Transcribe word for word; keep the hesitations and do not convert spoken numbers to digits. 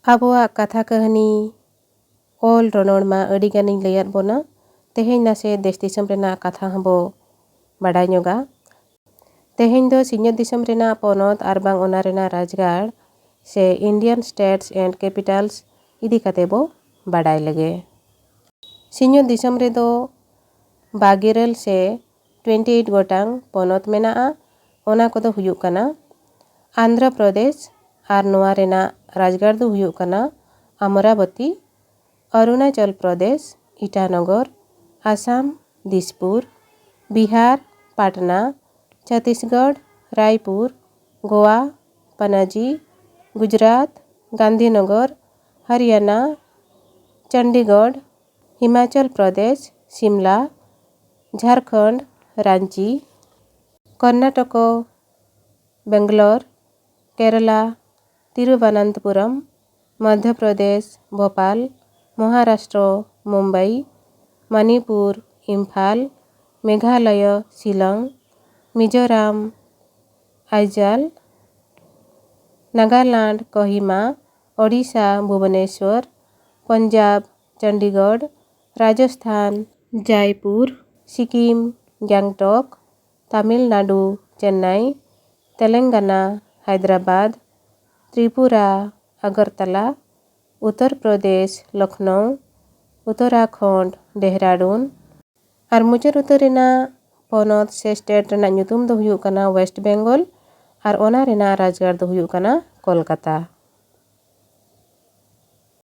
ᱟᱵᱚᱣᱟᱜ ᱠᱟᱛᱷᱟ ᱠᱟᱹᱦᱱᱤ, ᱚᱞ ᱨᱚᱱᱚᱲ ᱢᱟ ᱟᱹᱰᱤ ᱜᱟᱱᱤᱧ ᱞᱟᱹᱭᱟᱫ ᱵᱚᱱᱟ᱾ ᱛᱮᱦᱮᱧ ᱱᱟᱥᱮ ᱫᱮᱥ ᱫᱤᱥᱚᱢ ᱨᱮᱱᱟᱜ ᱠᱟᱛᱷᱟ ᱦᱚᱸᱵᱚ ᱵᱟᱰᱟᱭ ᱧᱚᱜᱟ᱾ ᱛᱮᱦᱮᱧ ᱫᱚ ᱥᱤᱧᱚᱛ ᱫᱤᱥᱚᱢ ᱨᱮᱱᱟᱜ ᱯᱚᱱᱚᱛ ᱟᱨ ᱵᱟᱝ ᱚᱱᱟ ᱨᱮᱱᱟᱜ ᱨᱟᱡᱽᱜᱟᱲ ᱥᱮ Indian States and Capitals ᱤᱫᱤ ᱠᱟᱛᱮ ᱵᱚ ᱵᱟᱰᱟᱭ ᱞᱮᱜᱮ᱾ ᱥᱤᱧᱚᱛ ᱫᱤᱥᱚᱢ ᱨᱮᱫᱚ ᱵᱟᱜᱮ ᱤᱨᱟᱹᱞ ᱥᱮ twenty eight ᱜᱚᱴᱟᱝ ᱯᱚᱱᱚᱛ ᱢᱮᱱᱟᱜᱼᱟ᱾ ᱚᱱᱟ ᱠᱚᱫᱚ ᱦᱩᱭᱩᱜ ᱠᱟᱱᱟ ᱟᱱᱫᱷᱨᱚ ᱯᱨᱚᱫᱮᱥ, ᱟᱨ ᱱᱚᱣᱟ ᱨᱮᱱᱟᱜ ᱨᱟᱡᱽᱜᱟᱲ ᱫᱚ ᱦᱩᱭᱩᱜ ᱠᱟᱱᱟ ᱟᱢᱨᱟᱵᱚᱛᱤ, ᱚᱨᱩᱱᱟᱪᱚᱞ ᱯᱨᱚᱫᱮᱥ ᱤᱴᱟᱱᱚᱜᱚᱨ, ᱟᱥᱟᱢ ᱫᱤᱥᱯᱩᱨ, ᱵᱤᱦᱟᱨ ᱯᱟᱴᱱᱟ, ᱪᱷᱚᱛᱤᱥᱜᱚᱲ ᱨᱟᱭᱯᱩᱨ, ᱜᱳᱣᱟ ᱯᱟᱱᱟᱡᱤ, ᱜᱩᱡᱽᱨᱟᱴ ᱜᱟᱱᱫᱷᱤᱱᱚᱜᱚᱨ, ᱦᱚᱨᱤᱭᱟᱱᱟ ᱪᱚᱱᱰᱤᱜᱚᱲ, ᱦᱤᱢᱟᱪᱚᱞ ᱯᱨᱚᱫᱮᱥ ᱥᱤᱢᱞᱟ, ᱡᱷᱟᱲᱠᱷᱚᱸᱰ ᱨᱟᱸᱪᱤ, ᱠᱚᱨᱱᱟᱴᱚᱠᱚ ᱵᱮᱝᱜᱟᱞᱳᱨ, ᱠᱮᱨᱟᱞᱟ ᱛᱤᱨᱩᱵᱚᱱᱚᱱᱛᱚᱯᱩᱨᱚᱢ, ᱢᱚᱫᱽᱫᱷᱚ ᱯᱨᱚᱫᱮᱥ ᱵᱷᱳᱯᱟᱞ, ᱢᱚᱦᱟᱨᱟᱥᱴᱨᱚ ᱢᱩᱢᱵᱟᱭ, ᱢᱚᱱᱤᱯᱩᱨ ᱤᱢᱯᱷᱟᱞ, ᱢᱮᱜᱷᱟᱞᱚᱭᱚ ᱥᱤᱞᱚᱝ, ᱢᱤᱡᱳᱨᱟᱢ ᱟᱭᱡᱟᱞ, ᱱᱟᱜᱟᱞᱟᱱᱰ ᱠᱳᱦᱤᱢᱟ, ᱳᱰᱤᱥᱟ ᱵᱷᱩᱵᱚᱱᱮᱥᱣᱚᱨ, ᱯᱚᱧᱡᱟᱵᱽ ᱪᱚᱱᱰᱤᱜᱚᱲ, ᱨᱟᱡᱚᱥᱛᱷᱟᱱ ᱡᱟᱭᱯᱩᱨ, ᱥᱤᱠᱤᱢ ᱜᱮᱝᱴᱚᱠ, ᱛᱟᱢᱤᱞᱱᱟᱰᱩ ᱪᱮᱱᱱᱟᱭ, ᱛᱮᱞᱮᱝᱜᱟᱱᱟ ᱦᱟᱭᱫᱨᱟᱵᱟᱫᱽ, ᱛᱨᱤᱯᱩᱨᱟ ᱟᱜᱚᱨᱛᱟᱞᱟ, ᱩᱛᱛᱚᱨ ᱯᱨᱚᱫᱮᱥ ᱞᱚᱠᱷᱱᱚᱣ, ᱩᱛᱛᱚᱨᱟᱠᱷᱚᱸᱰ ᱰᱮᱦᱨᱟᱰᱩᱱ, ᱟᱨ ᱢᱩᱪᱟᱹᱫ ᱩᱛᱟᱹᱨ ᱨᱮᱱᱟᱜ ᱯᱚᱱᱚᱛ ᱥᱮ ᱥᱴᱮᱴ ᱨᱮᱱᱟᱜ ᱧᱩᱛᱩᱢ ᱫᱚ ᱦᱩᱭᱩᱜ ᱠᱟᱱᱟ ᱳᱭᱮᱥᱴ ᱵᱮᱝᱜᱚᱞ, ᱟᱨ ᱚᱱᱟ ᱨᱮᱱᱟᱜ ᱨᱟᱡᱽᱜᱟᱲ ᱫᱚ ᱦᱩᱭᱩᱜ ᱠᱟᱱᱟ ᱠᱳᱞᱠᱟᱛᱟ᱾